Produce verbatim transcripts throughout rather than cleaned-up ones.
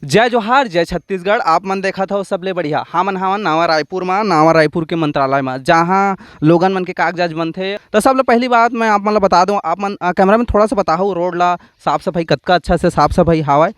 जय जोहार, जय छत्तीसगढ़। आप मन देखत हव सबले बढ़िया। हमन हवन नावा रायपुर म, नावा रायपुर के मंत्रालय म, जहाँ लोगन मन के कागजात बनथे। त सबले पहली बात मैं आप मन ल बता दूं, आप मन, अ, कैमरा में थोड़ा सा बताओ, रोड ला साफ सफाई कतका अच्छा से साफ सफाई हावय।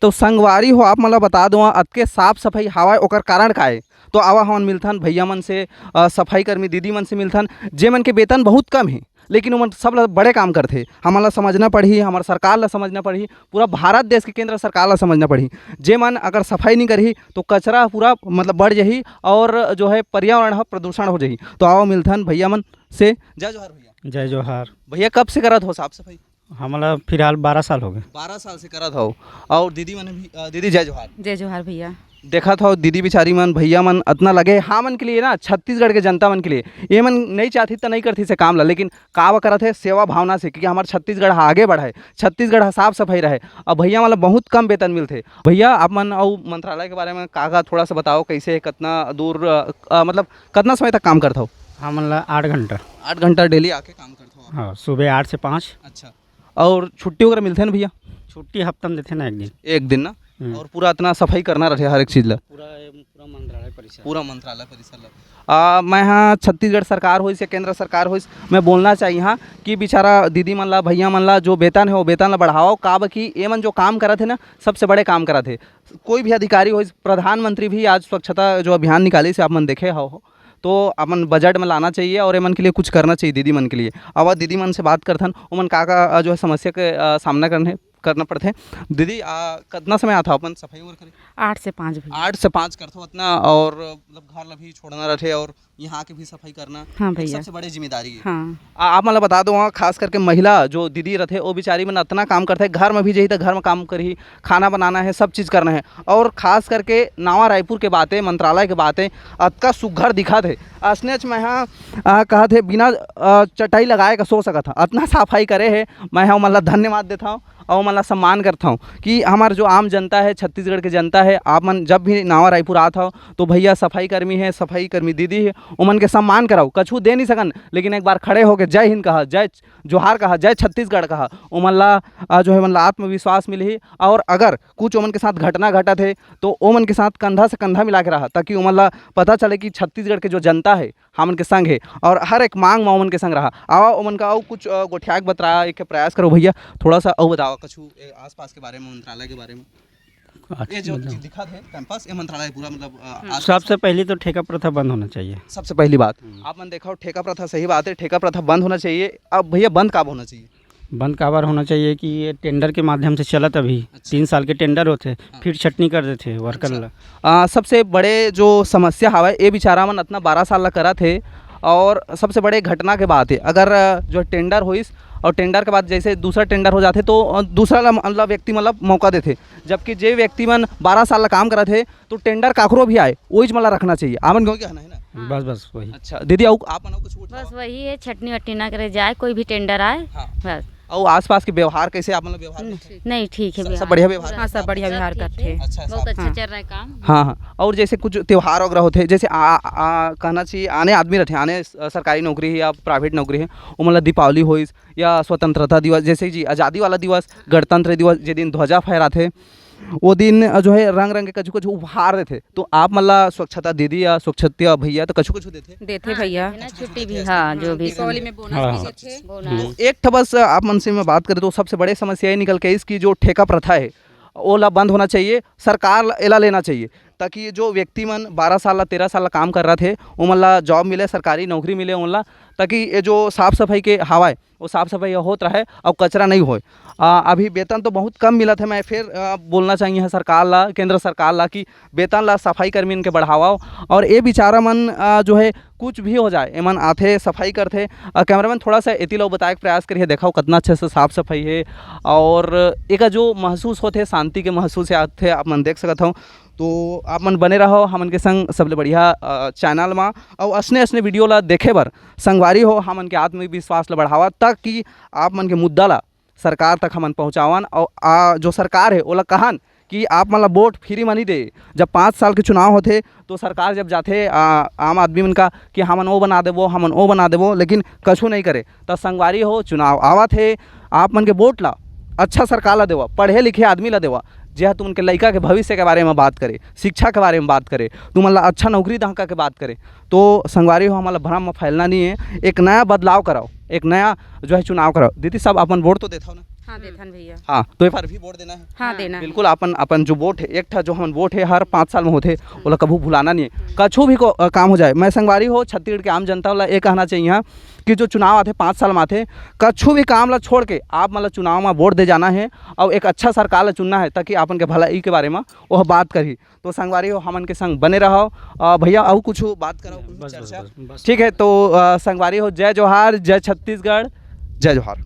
तो संगवारी हो, आप मन ल बता दूं, अतके साफ सफाई हावय, ओकर कारण का ए? तो आवा हमन मिलथन भैया मन से, अ, सफाई कर्मी दीदी मन से मिलथन, जे मन के वेतन बहुत कम हे, लेकिन ओमन सब ल बड़े काम करथे। हमन ल समझना पड़ही, हमर सरकार ल समझना पड़ही, पूरा भारत देश के केंद्र सरकार ल समझना पड़ही। जे मन अगर सफाई नहीं करही, तो कचरा पूरा, मतलब, बढ़ जाही और जो है, पर्यावरण ह प्रदूषण हो जाही। तो आओ, मिलथन भैया मन से। जय जोहार भैया। जय जोहार। भैया, कब से करत हो साफ सफाई? हमला फिलहाल बारह साल हो गए। बारह साल से करत हो। और दीदी मन भी, अ, दीदी, जय जोहार। जय जोहार भैया। देखत हो दीदी बिचारी मन, भैया मन अतना लगे, हमन के लिए ना, छत्तीसगढ़ के जनता मन के लिए, ये मन नहीं चाहती त नहीं करती से काम ला, लेकिन का वा करत हे सेवा भावना से, क्योंकि हमार छत्तीसगढ़ ह आगे बढ़े, छत्तीसगढ़ ह साफ सफाई रहे। अब भैया मन ला बहुत कम वेतन मिलथे। भैया, आप मन अउ मंत्रालय के बारे में का का थोड़ा सा बताओ, कैसे, कितना दूर, अ, अ, मतलब, कितना समय तक काम करत हो? हमन ला आठ घंटा। आठ घंटा डेली आके काम करत हो आप? हाँ, सुबह आठ से पाँच। अच्छा। और छुट्टी वगैरह मिलथे ना भैया? छुट्टी हफ्ता में देथे ना एक दिन। एक दिन ना? हम्म। और पूरा इतना सफाई करना रहे हर एक चीज ला? पूरा, पूरा मंत्रालय परिसर। पूरा मंत्रालय परिसर ला। आ, मैं हाँ, छत्तीसगढ़ सरकार होइस या केंद्र सरकार होइस, मैं बोलना चाहिए हाँ कि बेचारा दीदी मन ला, भैया मन ला जो वेतन है, वो वेतन ला बढ़ाओ। काबर कि ये मन जो काम करत है ना, सबसे बड़े काम करत है। कोई भी अधिकारी होइस, प्रधानमंत्री भी आज स्वच्छता जो अभियान निकालिस, आप मन देखे हो, तो अपन बजट में लाना चाहिए और एमन के लिए कुछ करना चाहिए, दीदी मन के लिए। अब दीदी मन से बात करथन, ओमन का का, अ, जो है, समस्या के, अ, सामना करने, करना पड़थे। दीदी, आ, कितना समय आता अपन सफाई और करे? आठ से पाँच भैया। आठ से पाँच करथो उतना, और मतलब घर ला भी छोड़ना रहथे और यहाँ के भी सफाई करना हाँ एक भैया। सबसे बड़े जिम्मेदारी है। हाँ। आ, आप मन ला बता दो, वहाँ खास करके महिला जो दीदी रहथे, वो बेचारी मन अतना काम करथे, घर में भी जही त घर में काम करही, खाना बनाना है, सब चीज करना है। और खास करके नावा रायपुर के बातें, मंत्रालय के बातें, अतका सुघर दिखत हे। असनेच मैं हा, आ, कहत हे, बिना, आ, चटाई लगाए का सो सकत हा, अतना सफाई करे हे। मैं हा ओमन ला धन्यवाद देथव और ओमन ला सम्मान करथव कि हमार जो आम जनता है, छत्तीसगढ़ के जनता है, आप मन जब भी नावा रायपुर आत हव, तो भैया सफाई कर्मी है, सफाई कर्मी दीदी है, ओमन के सम्मान कराओ। कछु दे नहीं सकन, लेकिन एक बार खड़े होके जय हिंद कहा, जय जोहार कहा, जय छत्तीसगढ़ कहा, ओमन ला, आ, जो है, मन ला आत्मविश्वास मिलही। और अगर कुछ ओमन के साथ घटना घटत हे, तो ओमन के साथ कंधा से कंधा मिला के रहा, ताकि ओमन ला पता चले कि छत्तीसगढ़ के जो जनता है, हमन के संग है और हर एक मांग में ओमन के संग रहा। आवा, ओमन का अउ कुछ, अ, गोठिया के बतरा एक प्रयास करो भैया, थोड़ा सा अउ बताओ कछु, ए, आसपास के बारे में, मंत्रालय के बारे में। अच्छा, ये जो मतलब दिखत है कैंपस, ये मंत्रालय पूरा, मतलब, अ, आसपास सबसे पहले तो ठेका प्रथा बंद होना चाहिए। सबसे पहली बात, हम्म। आप मन देखो, ठेका प्रथा, सही बात है, ठेका प्रथा बंद होना चाहिए। अब भैया, बंद कब होना चाहिए? बंद काबर होना चाहिए कि ये टेंडर के माध्यम से चलत अभी, अच्छा। तीन साल के टेंडर होथे, हाँ। फिर छटनी कर देथे वर्कर अच्छा। ला। आ, सबसे बड़े जो समस्या हवय, ये बेचारा मन अतना बारह साल ला करत हे, और सबसे बड़े घटना के बात है, अगर, अ, जो टेंडर होइस और टेंडर के बाद जैसे दूसरा टेंडर हो जाथे, तो, अ, दूसरा ला, मतलब, व्यक्ति, मतलब, मौका देथे, जबकि जे व्यक्ति मन बारह साल ला काम करत हे, तो टेंडर काकरो भी आए, ओइच मन ला रखना चाहिए। आपन क्यों कहना है ना? हाँ। बस, बस वही। अच्छा दीदी, अउ आप मन अउ कुछ बोलना? बस वही है, छटनी वटनी ना करे जाए, कोई भी टेंडर आए, हाँ। बस। अउ आसपास के व्यवहार कैसे, आप मन ला व्यवहार नहीं, ठीक है सब, सब भैया। बढ़िया व्यवहार? हाँ, सब बढ़िया व्यवहार करथे। अच्छा, बहुत अच्छा चल रहा है काम। हाँ, हाँ। और जैसे कुछ त्योहार वगैरह होथे, जैसे आ, आ, कहना चाहिए, आने आदमी रहथे, आने स-, सरकारी नौकरी है या प्राइवेट नौकरी है, ओमन ला दीपावली होइस या स्वतंत्रता दिवस, जैसे जी आज़ादी वाला दिवस, गणतंत्र दिवस, जे दिन ध्वजा फहराथे, वो दिन, अ, जो है, रंग रंग के कछु कछु उपहार देथे। तो आप मन ला स्वच्छता दीदी या स्वच्छता भैया तो कछु कछु देथे? देथे हाँ, भैया। देथे ना, छुट्टी भी, हाँ, जो भी दीपावली में बोनस हाँ, भी हाँ। देथे। बोनस। तो एक ठो बस आप मन से मैं बात करें तो सबसे बड़े समस्या ये निकल के इसकी जो ठेका प्रथा है, ओला बंद होना चाहिए, सरकार ला एला लेना चाहिए, ताकि ये जो व्यक्ति मन बारह साल ला, तेरह साल ला काम कर रहा थे, ओमन ला जॉब मिले, सरकारी नौकरी मिले ओमन ला, ताकि ये जो साफ सफाई के हवाए, वो साफ सफाई होत रहे और कचरा नहीं होए। आ, अभी वेतन तो बहुत कम मिलत है। मैं फिर, आ, बोलना चाहिए है सरकार ला, केंद्र सरकार ला कि वेतन ला सफाई कर्मी के बढ़ावा और ये बेचारा मन, आ, जो है कुछ भी हो जाए, एमन आथे, सफाई करथे। आ, कैमरामैन थोड़ा सा एती लो बताए के प्रयास करिए, देखो कितना अच्छे से साफ सफाई है और एक जो महसूस होते शांति के महसूस आथे, आप मन देख सकत हो। तो आप मन बने रहो हमन के संग सबले बढ़िया, अ, चैनल मा, अउ असने असने वीडियो ला देखे बर संगवारी हो, हमन के आत्मविश्वास ला बढ़ावा, ताकि आप मन के मुद्दा ला सरकार तक हमन पहुँचावन। अउ आ, जो सरकार है ओला कहन कि आप मन ला वोट फ्री म नहीं दे। जब पाँच साल के चुनाव होथे तो सरकार जब जाथे, आ, आम आदमी मन का कि हमन वो बना देबो, हमन वो बना देबो, लेकिन कछु नहीं करे। त संगवारी हो, चुनाव आवत हे, आप मन के वोट ला अच्छा सरकार ला देवा, पढ़े लिखे आदमी ला देवा, जे ह तुमन के लइका के भविष्य के बारे में बात करे, शिक्षा के बारे में बात करे, तुमन ला अच्छा नौकरी दहका के बात करे, तो संगवारी हो, हमन ला भ्रम में फैलना नहीं है। एक नया बदलाव कराओ, एक नया जो है चुनाव कराओ। दीदी, सब अपन वोट तो देथव ना? हाँ, देथन भैया। हाँ, तो एक बार भी वोट देना है। हाँ, देना है। बिल्कुल, अपन अपन जो वोट है, एक ठा जो हमन वोट है हर पाँच साल में होथे, ओला कभू भुलाना नहीं है। कछु भी को, अ, काम हो जाए, मैं संगवारी हो, छत्तीसगढ़ के आम जनता ला ये कहना चाहिए कि जो चुनाव आथे, पाँच साल में आथे, कछु भी काम ला छोड़ के आप मन ला चुनाव में वोट दे जाना है और एक अच्छा सरकार ला चुनना है, ताकि आपन के भलाई के बारे में वो बात करही। तो संगवारी हो, हमन के संग बने रहो। अ, भैया, अउ कुछ बात करो, कुछ बस, बस, चर्चा? बस, बस। ठीक है, तो अ, संगवारी हो, जय जोहार, जय छत्तीसगढ़, जय जोहार।